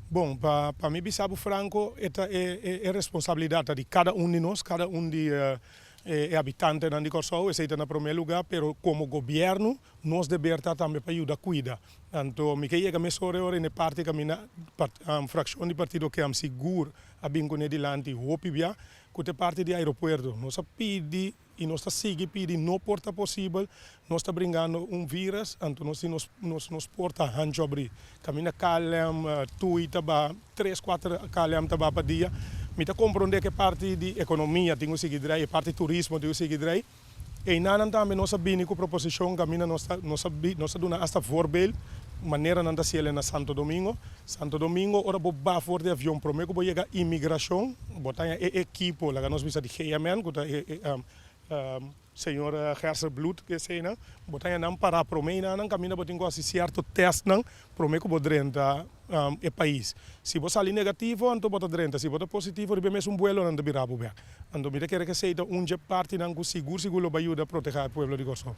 Bon, pa mi bisa bo franco, e ta e responsabilidad ta di cada un di nos, cada un di e habitantenan di Corsou, esey ta na prome lugar, pero como gobierno nos deber ta tambe pa yuda cuida. Anto mi ke yega mesora e ora e parti caminda fraccion di partido KEM sigur a bin cune dilanti hopi bia, cu ta e parti di aeropuerto. Nos a pidi y nos ta sigui pidi, no por ta posibel, nos ta bringando un virus, anto nos tin nos porta hancho abri. Caminda KLM, TUI ta ba, tres, cuater KLM ta ba pa dia. Mi ta comprende cu e parti di economia tin cu sigui draai, e parti turismo tin cu sigui draai. Eynan tambe nos a bini cu proposicion caminda nos a duna hasta voorbeeld, manera nan ta haciele na Santo Domingo. Santo Domingo, ora bo ba for di avion, prome cu bo yega inmigracion, bo ta e ekipo, laga nos bisa di GMN, cu ta señor Gerser Bloed, cu esey nan, bo ta nan para prome nan caminda bo tin cu haci cierto test nan, prome cu bo drenta e pais. Si bo sali negativo, anto bo ta drenta. Si bo ta positivo, riba mesun vuelo nan ta bira bo bek. Anto mi ta kere cu esey ta un parti nan cu sigur sigur lo bay yuda proteha e pueblo di Corsou.